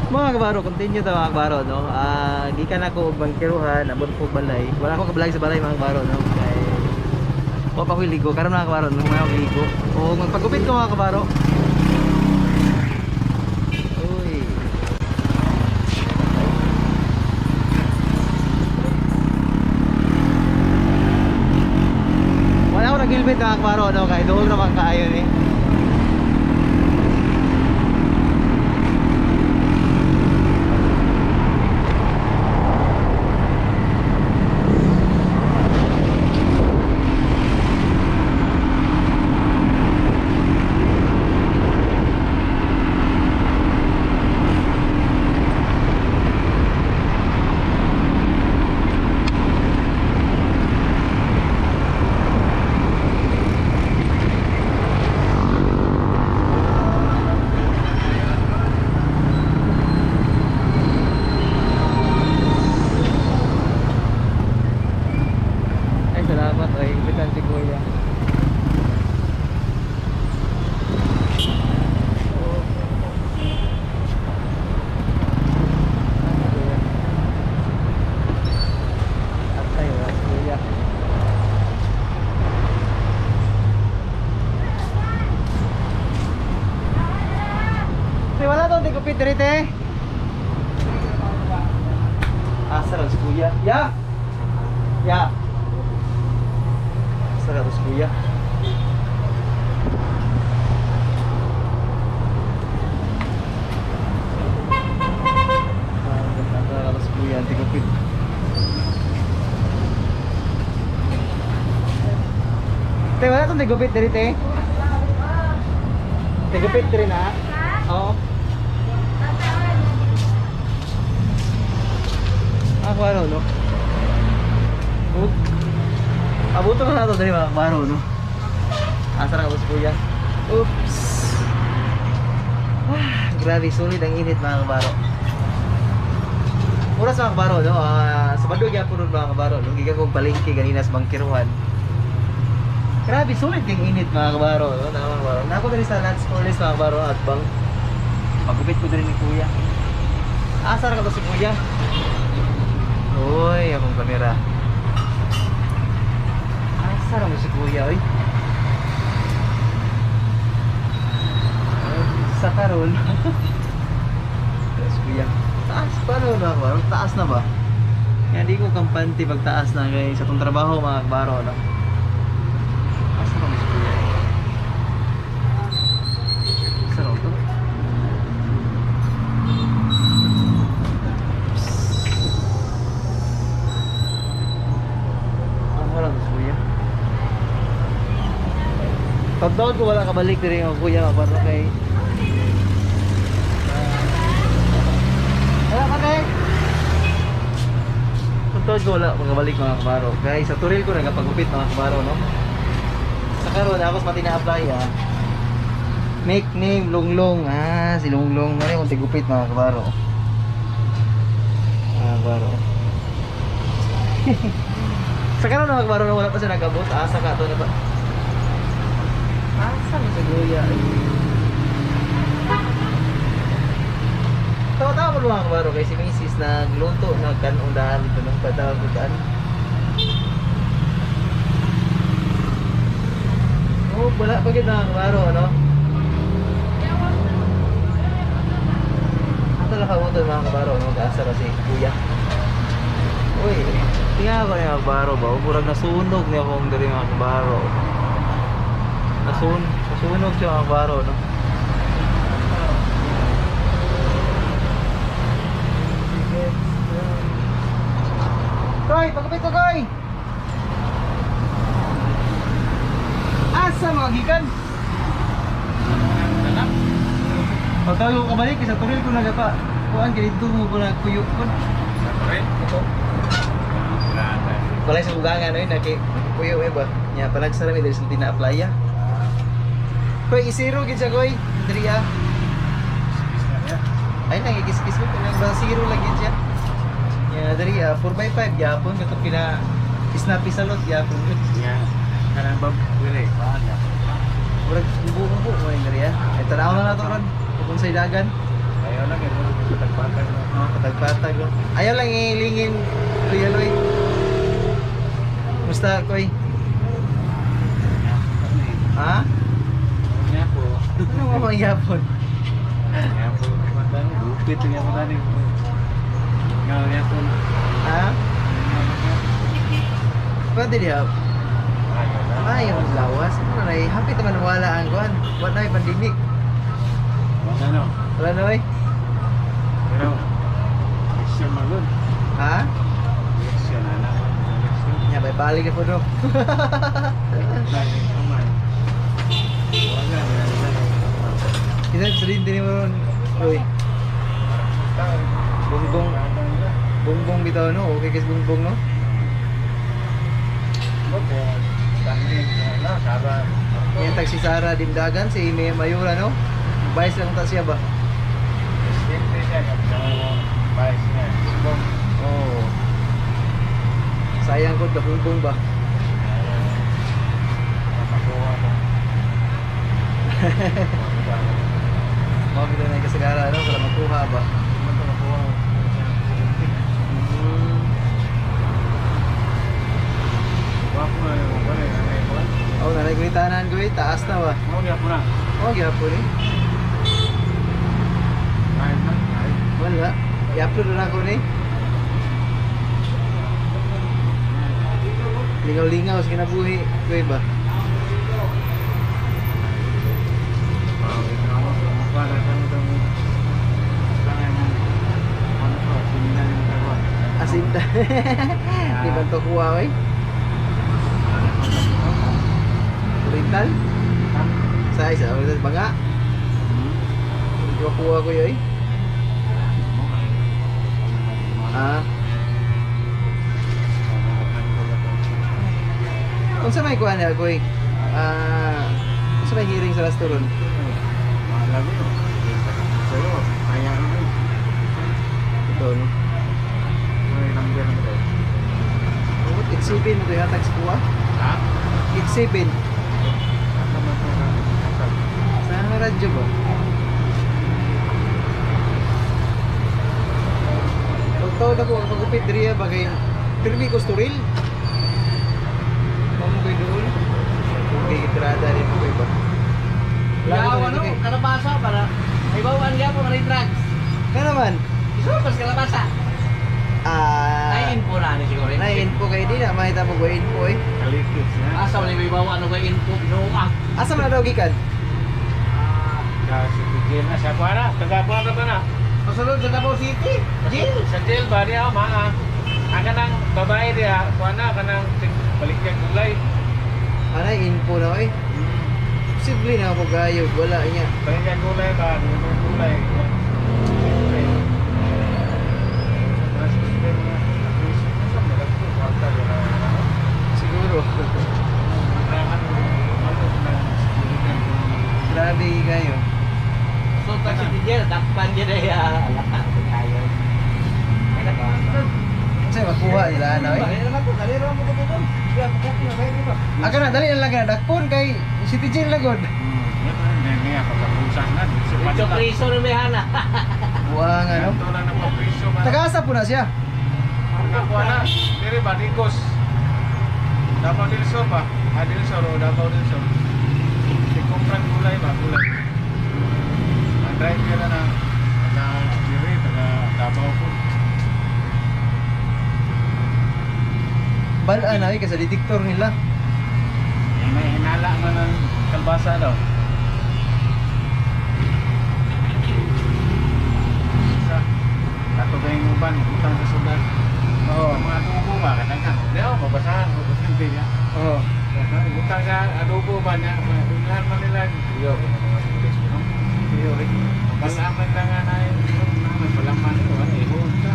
Mga kabaro, continue ta, mga kabaro, no? Ah, gikan ako og bangkiruhan, abot ko og balay. Wala ko kabalay sa balay, mga kabaro, no? Kay wa pa ko'y ligo. Karon, mga kabaro, no, mga ligo. O magpagupit ko, mga kabaro. Uy. Wala ko nag-helmet, mga kabaro, no? Kay doon naman kaayo ni. Ay, salamat. Ay, gupitan si Kuya. Atay, wala si Kuya. Te, wala to, di kupit diri, te. Asa raw si Kuya? Ya! Ya! Asa raw si Kuya? Ah, asa raw si Kuya, di kupit. Te, wala tong tigupit diri, te. Tigupit diri na. Oo. Ako ano, no? Ug. Abuto na nato diri, mga kabaro, no? Asa ra ka boss, Kuya? Oops. Ah, grabe, sulit ang init, mga kabaro. Oras, mga kabaro, no? Ah, sa Bandog gyapon ron, mga kabaro, no? Gikan kong palengke ganina sa Bangkiruhan. Grabe, sulit yung init, mga kabaro, no? Tama, mga kabaro. Nako diri sa Lance Corliss, mga kabaro, at bang pagupit ko diri ni Kuya. Asa ra ka to si Kuya? Uy, akong kamera. Asa ra mo si Kuya, oy? Ay, sa karon. Taas, Kuya. Taas pa no, mga kabaro? Taas na ba? Kaya di ko kampante pagtaas na kay sa tong trabaho, mga kabaro, no? Asa ra mo si Kuya? Asa ra to? Ang wala si Kuya. Pagdaon ko wala kabalik diri ang kuya ka para kay. Wala ka kay. Pagdaon ko wala makabalik, mga kabaro. Kay sa turil ko nagapagupit, mga kabaro, no. Sa karon ako sa matina apply ah. Make name Lunglong, ah, si Lunglong ano yung tigupit, mga kabaro. Mga kabaro. Sa karon, mga kabaro, wala pa siya nagabot, asa ka to na ba? Asa mo sa guya? Tawa-tawa ko, mga kabaro, kay si Mrs. nagluto nagkanong dahal dito nung patawag ko kan. Oh, wala pa kita, mga kabaro, ano? Ato lang kabuto, mga kabaro, no? Kaasa ra si Kuya. Uy, tingnan ko ni mga kabaro ba? Murag nasunog niya akong diri, mga kabaro. Nasunog siya, mga kabaro, no? Koy, pagkapit ko, Koy! Asa mga gikan? Pagkawag ko kabalik, sa turil ko nagapa. Kuan, ganito mo ko nagkuyo ko. Sa toril? Ito. Wala tayo. Wala sa bugangan, no? Naki, kuyo, eh ba? Nya, panagsara mi diri sa tina-applya. Koy, isiro gid siya, Koy. Diri ah. Ay, nangikis-kis ko. Kung ba, zero lang gid siya. Nya, diri ah, 4x5 gyapon. Katong pina, snappy salot gyapon. Nga. Kanang bab, wala eh. Bahal niya. Murag ubo-ubo mo yung diri ah. Ay, tanaw na nato ron. Kung sa dagan. Ayaw lang eh. Patag-patag na. Oh, patag-patag, no? Ayaw lang ilingin, Kuya Loy. Musta, Koy? Ha? Nga po. Ano mo mangyapon? Nga po. Lupit nga po tani. Nga nga po. Ha? Pwede diha. Ay, ang lawas. Ano na, eh, happy naman wala ang kuan. Wala na pandemic. Wala no. Wala na, oy. Pero, election magod. Ha? Election, anak. Election. Nya, bay balik na po do. Lagi naman. Wala, wala. Kita sa din din mo ron. Oy, Bongbong. Bongbong bitaw no. Okay guys, bongbong no. Yan tag si Sara Dimdagan si May Mayura no. Vice lang ta siya ba? Oo. Sayang ko bongbong ba. Mao bitaw na yung kasagara no para makuha ba. Oh, nanay ko tanan ko eh, taas na ba? Oh, gyapon eh. Wala. I-upload na ako ni. Lingaw-lingaw sa kinabuhi. Kuy ba? Asinta. Di ba to kuha oy? Oriental? Sa isa, oriental banga. Di ba kuha ko yoy? Ah. Unsa may kuha niya, kuy? Ah, unsa may hearing sa restaurant? Ito, no? Oh, 87 mo to yatag sa kuha? 87. Sa radyo ba? Tugtaw na ko ang pagupit diriya ba kay pirmi ko storil. Mamo koy doon. Okay, itrada rin mo koy ba. Wala Yaw, na ano, kay. kalabasa para may bawaan niya po ng drugs. Kaya naman. Isupas kalabasa. Ah, Ay, info na ni siguro. na info kay di na mahita mo ko info eh. Kalikit na. Asa wala may bawaan og info binuang. Asa man na daw gikan? Sa jail na siya. Kuha na. Taga kuha ka ba na? Kasunod sa Davao City. Jail. Sa jail ba niya? Maa. Ang kanang babae diha, kuha na kanang balikyag gulay. Anay info na oy. Posible na ako gayo, wala niya. Balikyag gulay ba? Balikyag gulay. Siyempre. Mas siyempre mga sa mga kwarta wala. Siguro. Kailangan ano na seguridad. Grabe kayo. So tag City Jail, dakpan gyud ay alata kayo. Kasi makuha nila ano eh. Aka na, dali na lang ka na. Dakpon kay City Jail na god. Hindi niya pagkapusak na. Medyo priso na may hana. Buang ano. Ito na nagpapriso ba? Tagaasa po na siya. Nakakuha na. Dire ba, Nikos? Davao del Sur ba? Ah, del Sur o Davao del Sur. Si Kumprang gulay ba? Gulay. Ang driver na na taga dire, taga Davao po. Balaan na eh, kasi detector nila. Eh, may hinala man ng kalbasa daw. Sa kato kayong uban, utang sa sudan. Oo. Ang mga adobo ba? Kanang ka. Di ako, mabasahan. Mabasahan din niya. Oo. Utang sa adobo ba niya? Unahan man nila. Iyo, kung mga pulis mo. Iyo, eh. Balaman lang nga na yun. Balaman yun. Wala, ihon ka.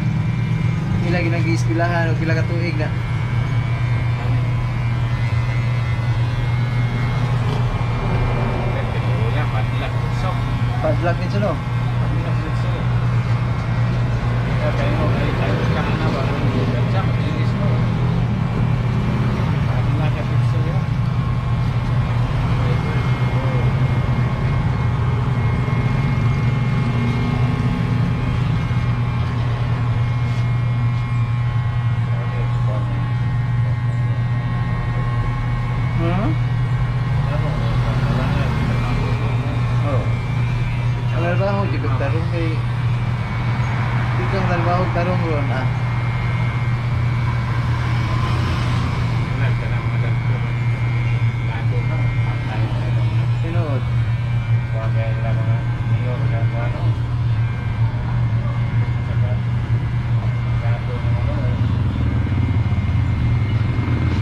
Ila ginag-ieskwilahan o pila ka tuig na. Kaya, padlak so. Padlock nito no. Padlak so. Kaya kayo, kayo, kayo, ka na ba? Siya, matilis mo. Padlak ka so yun. Kay di kang dalawag tarong ron ah. Wala ka na mga dagko. Lago na. Patay na lang. Tinuod. Kuha kaya nila mga mayor ka kuha no. Saka lago ng ano eh.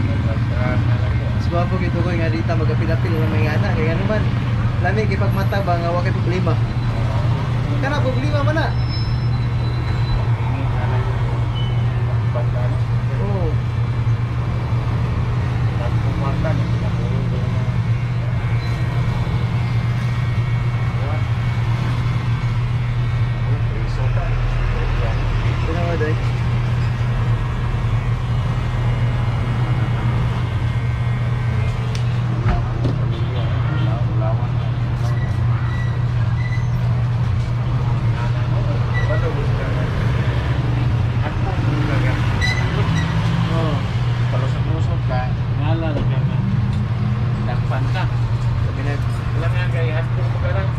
Nagpagkaraan na lang yun. Mas gwapo gito ko nga dita magapil-apil nga may ngana kay ano man. Lami kay pagmata ba nga wa kay problema. Kana problema man na. Init na lang. Pagpagkaraan. Oo. Pagpumarta niya, pinapulong ko yung mga. Diba? Oh, preso ka. Tinuod ay. Pamilya, ulawan. Oo. Palusot-lusot ka, ngala na ka nga. Dakpan ka. Sabi na Wala nga kay hatpong mo ka lang.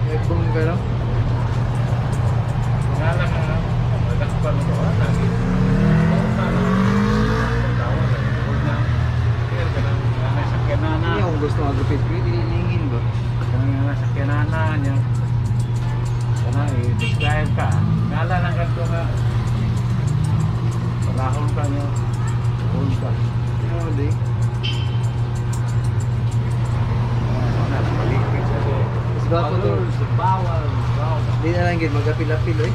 nagboom ka no. Ngala ka nga. Dakpan mo ka. Lagi. Pauta na. Tawa na. Huwag na. Kaya ka nang nga sa kenana. Hindi akong gusto magupit ko dili lingin ba. Kanang nga sa kenana niya. Kana i-describe ka. Ngala lang ka to nga. Palahon ka niya. Huwag ka. Tinuod eh. Ano, balik sa Mas gwapo to. Bawal, bawal. Di na lang gid magapil-apil oy.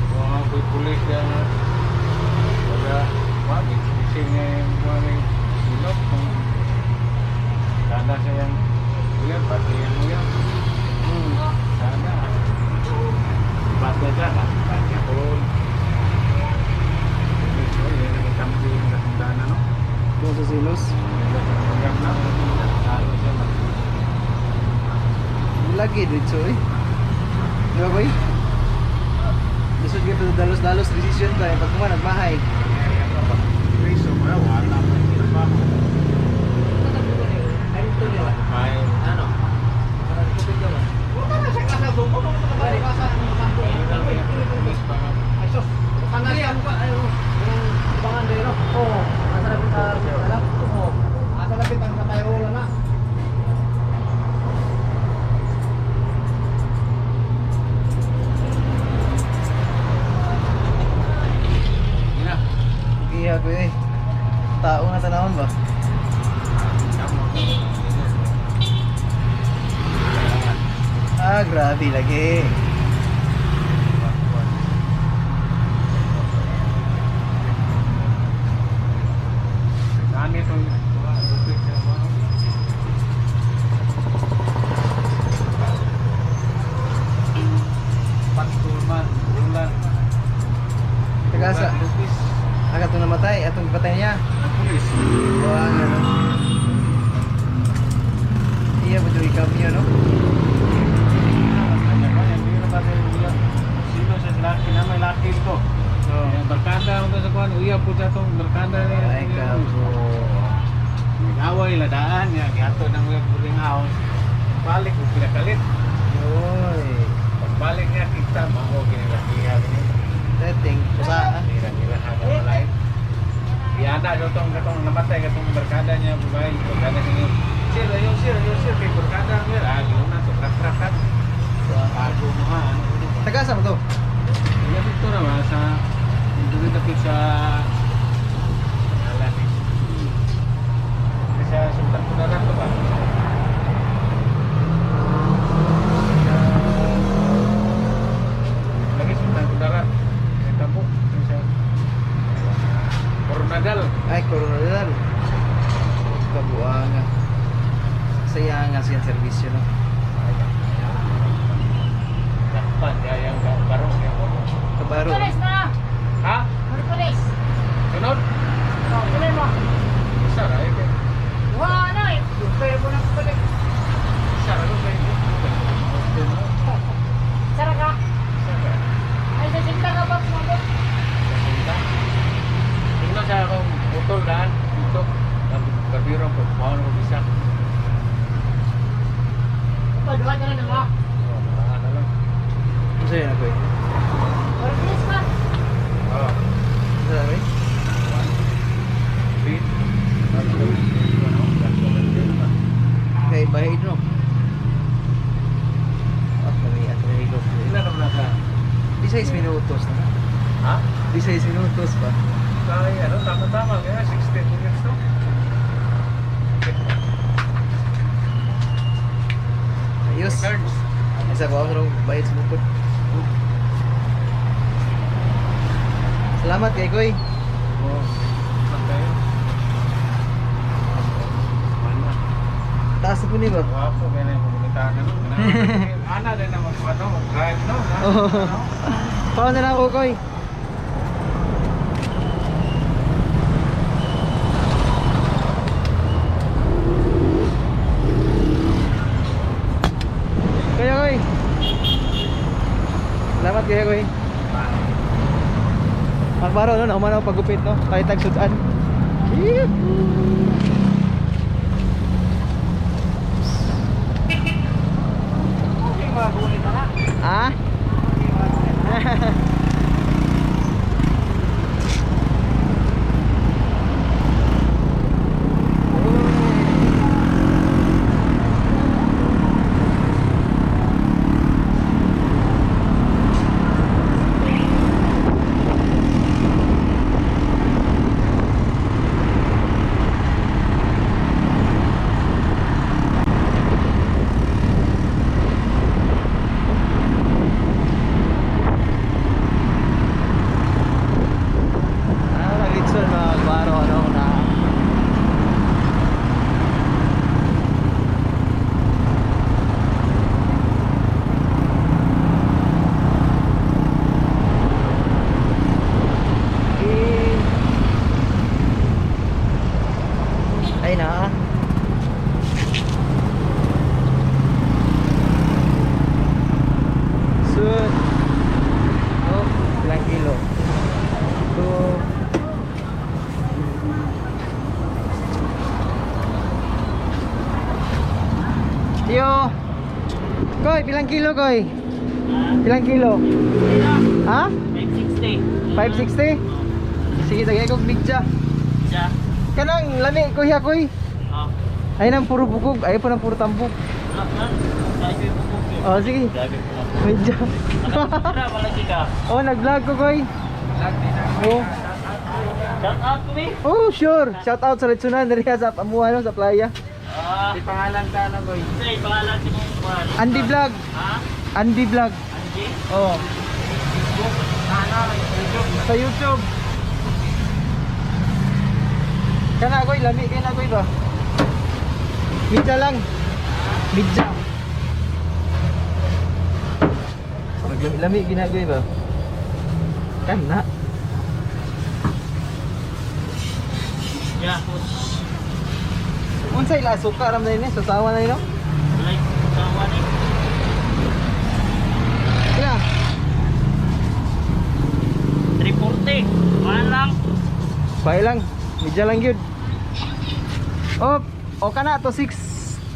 Mga ko'y pulis yan na. Wala, wag, ising niya yung mga may silok. Sana siya yung uyab, pati yung uyab. Sana. Bata siya, pati ako. Pulis, oh, yan ang itampi yung katundana, no? Doon sa silos. Uyab na, talo siya ba? Lagi dito eh. Di ba boy? Lisod gyud pero dalos-dalos decision ba pag kuma nagmahay. Preso ba? Wala pa yung trabaho. May, Ano? pulis pa nga. Yun na. Giha ko eh. Tao nga tanawon ba? Ah, grabe lagi. Saan itong lupit sa mga? Pantulman, ulan. Taga sa Lupis. aga itong namatay, atong patay niya. Ang pulis. Buang ano. Iya ba ito ikamyo no? Sino sa laki na may laki ko. Oo. Barkada ako sa kuan, uya po sa itong barkada niya. Ay ka po. Nag-away, ladaan niya, gihato ng uya boarding house. Balik ko pinakalit. Oy. Pagbalik niya, kita mao ginilakiha niya. Teting kusaan. Nila-nila haba malay. Iana yo tong katong namatay katong barkada niya babae, barkada niya. Sir, ayaw sir, ayaw sir, kay barkada niya. Ah, yun na, to trak-trakan. Bago mo ha, ano. Taga sa mo to? Iya dito na ba sa dito dapit sa Alam eh. Sa Sultan Kudarat to ba? Lagi sa Ay, Coronadal. Kabuanga. Saya nga siyang serbisyo, no? Dakpan kaya ang barong kaya ko. Kabaro. Pulis na! Ha? Pulis! Sunod? Oh, tuloy mo. Isa ra eh. Wala na eh. Kaya mo na pulis. Isa ra ko kay. Sara ka. Isa ra. Ay, sa sinta ka ba? Kumabot. Tingnan sa akong utol daan dito. Kabiro ko, mao ko bisa. Paduha na lang ako. Oh, ano lang. Ano sa'yo na, Koy? Pulis ka. Oh. Ano sa'yo, Koy? Beat. Kay bahid, no? Ah, kami at nahilok. Ilan naman na ka? 16 minutos na. Ha? 16 minutos pa. Kaya ano, tama-tama kaya 16 minutes to. Ayos. Records. Isa ba ako bayad sa bukod? Salamat kay Koy. Oh. Tayo. Taas na po ni ba? Wapo kaya na yung pumunta ka no. Ana din na mag ano, mag-drive no. Oo. Paano na lang ako, Koy? Kuya Koy. Salamat kuya Koy. Magbaro no, naumano pagupit no, kahit tagsudan. Okay, mga gunit na. Ah? Ah, nag-litson mga baro ano na. Eh. Ay na. Soon. Oh, ilang kilo? Two. Tiyo. Koy, pilang kilo, Koy? Pilang kilo? Ha? 560. 560? Sige, tagay kong bigja. Siya. Kanang lami, kuya, Koy. Oh. Ay nang puro bukog, ay pa nang puro tambok. Wala na. Grabe yung bukog eh. Oh, sige. Grabe po. Medyo. Tara, malaki ka. Oh, nag-vlog ko, Koy. Oh. Shout out to me. Oh, sure. Shout out sa Retsunan diri sa Pamuha no, sa playa. Ah, Di pangalan ta na boy. say, pangalan si mong kuwan. Andy Vlog. Ha? Andy Vlog. Andy? Oh, Facebook? Ana, YouTube. sa YouTube. Kana koy, lami kay na koy ba? Midya lang. Midya. Maglami-lami ginagay ba? Kana. Yeah. Unsay la suka ram na ini, sasawa na ini no? Like, sawa ni. Kaya, 340. Kuwan lang. Bae lang. Midya lang gyud. Oh, o kana to 6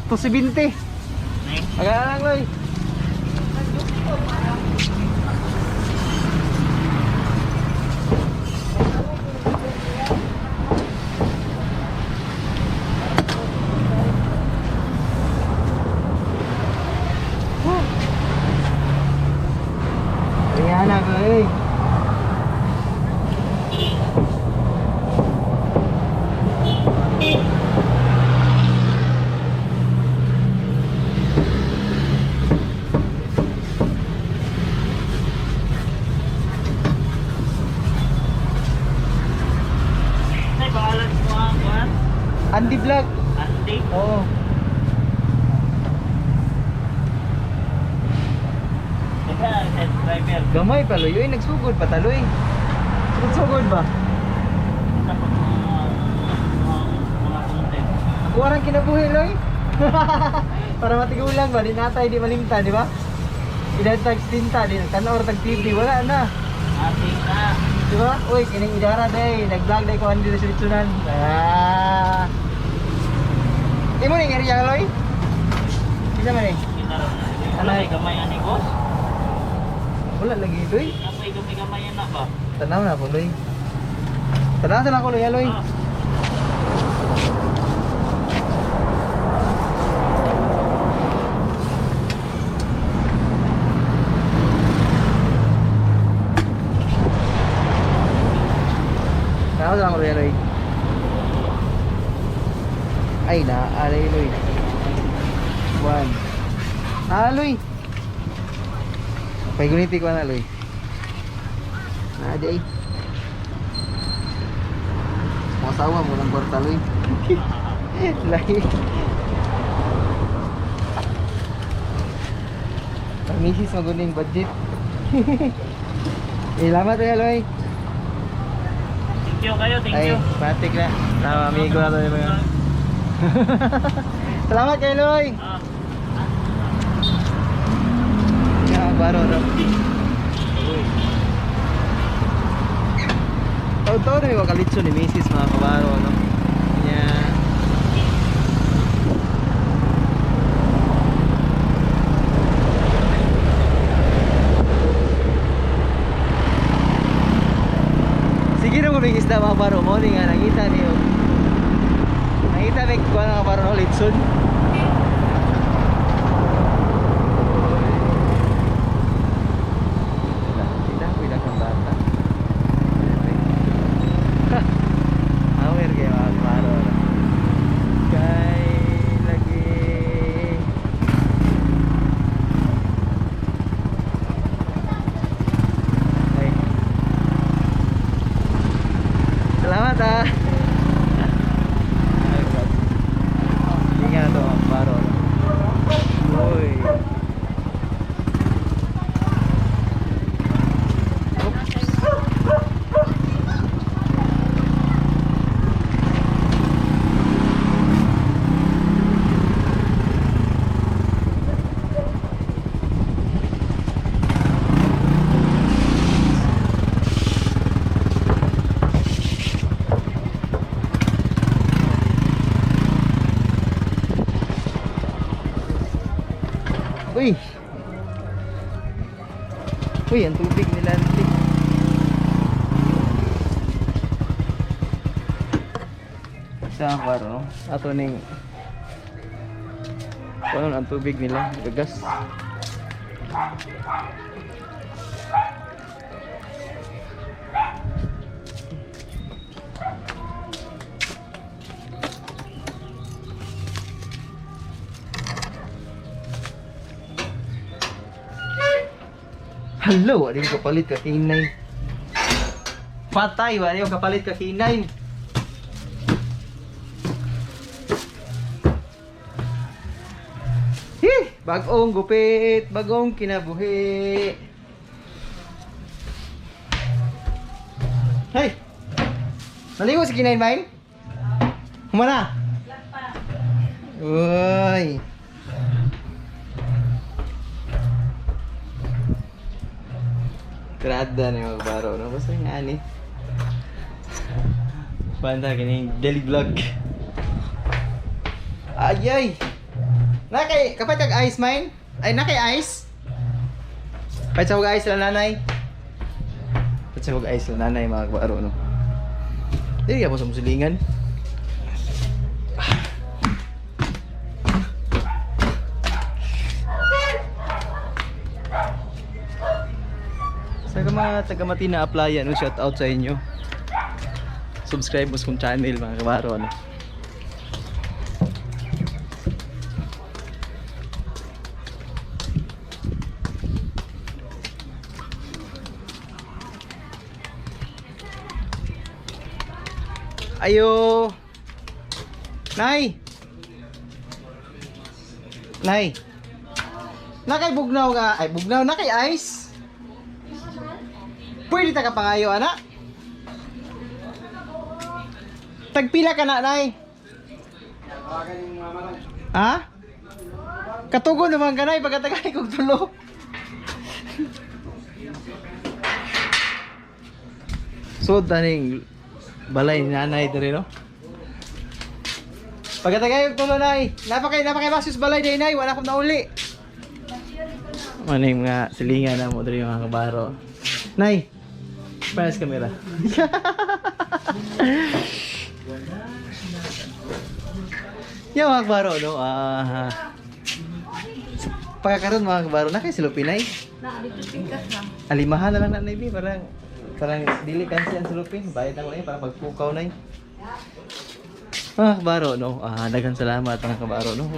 to 70. Nay. Aga lang loy. Ayan na ko eh. Andy Vlog. Andy. Oo. Teka, subscriber. Gamay pa loy, uy nagsugod pa taloy. Sugod-sugod ba? Tapos mga content. Ako arang kinabuhi loy. Para matigulang ba di natay di malimtan, di ba? Edad tag 70 di tan-or tag TV wala na. Ating na. Di ba? Uy, kining idara day, nag-vlog day ko andi sa litsunan. Ah. Imo ning area loy? Isa man eh. Kinaro na. Wala kay gamay ani boss. Wala lagi loy. Napay gamay-gamay na ba? Tanaw na po loy. Tanaw sa nako loy, loy. Ah. Tanaw sa nako loy, loy. Ay na, alay loy. One. Ah, loy. Paiguniti ko na loy. Na di ay. Mga asawa mo lang kwarta loy. Lahi. Ang misis maguning budget. Eh, salamat eh, Loy. Thank you kayo, thank Ay, you. patik na. Tama, amigo na to yung mga. Salamat kay Loy. Ah. Yeah, baro no. Uy. Taon-taon na may wakalitso ni Mrs. mga kabaro no. Yeah. Sige na kung isda mga kabaro mo ni nga nakita niyo. Nakita may kuha ng kabaro no litson. Wala, tidak, tidak kang bata. Ha! Aware kayo mga kabaro. Kay lagi. Ay. Salamat ah. Ay, God. Hindi nga to mga kabaro. Uy. Uy! Uy, ang tubig nila. Ante. Sa klaro, no? Ato ning kuno ang tubig nila, gagas. Hello, wala yung kapalit ka K9. Patay, wala yung kapalit ka K9. Hi, bagong gupit, bagong kinabuhi. Hey! Naligo si K9 mine? Humana? Uy. Trada na yung magbaro, no? Basta nga ani. Banda kining daily vlog. Ayay! Nakay, kapag kag ice mine? Ay, nakay ice? Kahit sa ice lang nanay. Kahit sa ice lang nanay mga kabaro, no? Dili ka mo sa musilingan. Sa mga taga Matina Aplaya, no, shout out sa inyo. Subscribe mo sa kong channel mga kabaro, ano. Ayo. Nay. Nay. Nakay bugnaw nga, ay bugnaw na kay ice. Pwede ta ka pangayo ana. Tagpila ka na, Nay? Ha? Katugon naman ka, Nay, pagkatagay kog tulo. So, taning balay ni nanay diri no? Pagkatagay kog tulo, Nay. Napakay basis balay day, Nay. Wala akong nauli. Maning mga silingan na mo diri mga kabaro. Nay, pares kamera. Yung mga kabaro, no? Ah, pagkakaroon mga kabaro, na kay silupin, Nay. Na, dito tingkas na. Alimahan na lang na, Nay, bi. Parang, parang dili kansi ang silupin. Bayad na ko na yun, para pagpukaw na Mga kabaro, no? Ah, daghang salamat mga kabaro, no?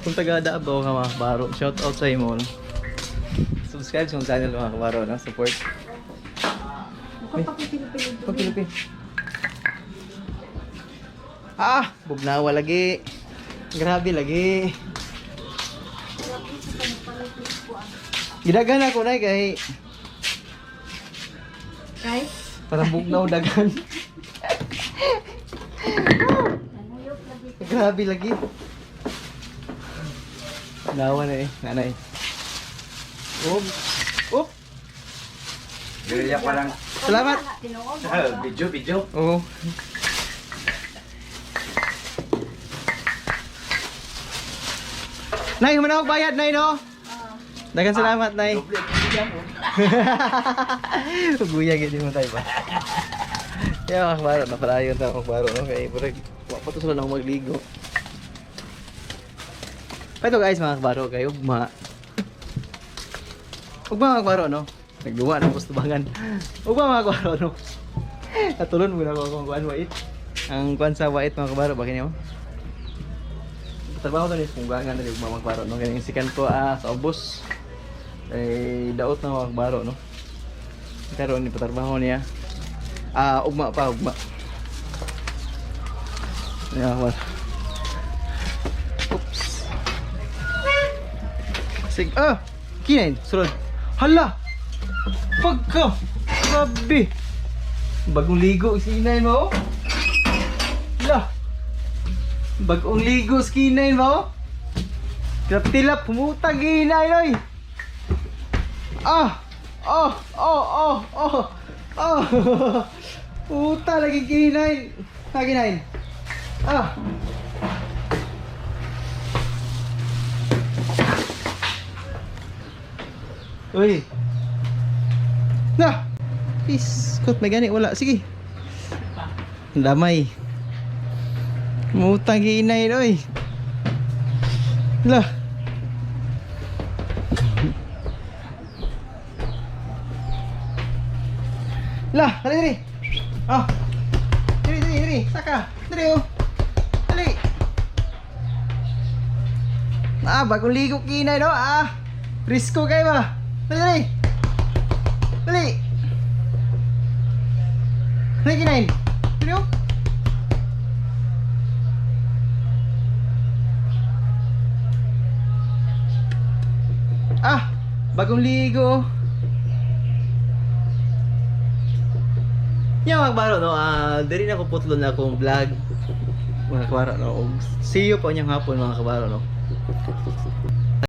Kung taga Davao ka mga kabaro, shout out sa imo, no? Subscribe sa akong channel mga kabaro, no? Support. Mukhang pakipilipilip. Pagpilipin. Ah, bugnawa lagi. Grabe lagi. Gidagan ako na kay Kay? parang bugnaw dagan. Nanuyok lagi. Grabe lagi. Nawa na eh, nanay. Op. Op. Gaya pa lang. Salamat. Tinuod. Video, video. Oo. Nay, humanawag bayad, Nay, no? Dagan salamat, Nay. Guya gid mo tayo ba. Kaya mga kabaro, napalayon tayo mga kabaro, no? Kaya burag, wa pa to sila na magligo. Pero guys, mga kabaro, kayo ugma. Ugma mga kabaro, no? Nagduwa ng kustubangan. Ugma mga kabaro, no? Natulon mo na ako kung kuan wait. Ang kuan sa wait mga kabaro, bakit niyo? Trabaho to ni punggangan dali ugma mga kabaro, no? Kaya yung sikan ko ah, sa ubos. Ay daot na mga kabaro, no? Karon ni patrabaho niya. Ah, ugma pa, ugma. Ayan, mga kabaro. Oops. Sig ah, kinain, sulod. Hala. Pagka. Grabe. Bagong ligo si inay mo. oh. Hala. Bagong ligo si inay mo. oh. Tilap-tilap, humutag inay oy. Ah! Oh! Oh! Oh! Oh! Oh! Puta, lagi kinain. Lagi kinain. Ah! Uy. Na! Peace. Kot, may gani. Wala. Sige. Ang Damay. Mutang inay, oy. La. La, dali, dali. Ah. Dali, dali, dali. Saka. Dali, oh. Dali. Ah, bagong ligo kinay, no? Ah. Risko kayo ba? Dali, dali. Dali. Dali, kinain. Dali, oh. Ah, bagong ligo. Nya mga kabaro, no, ah, diri na ko putlo na akong vlog. Mga kabaro, no. Og see you po niyang hapon mga kabaro, no.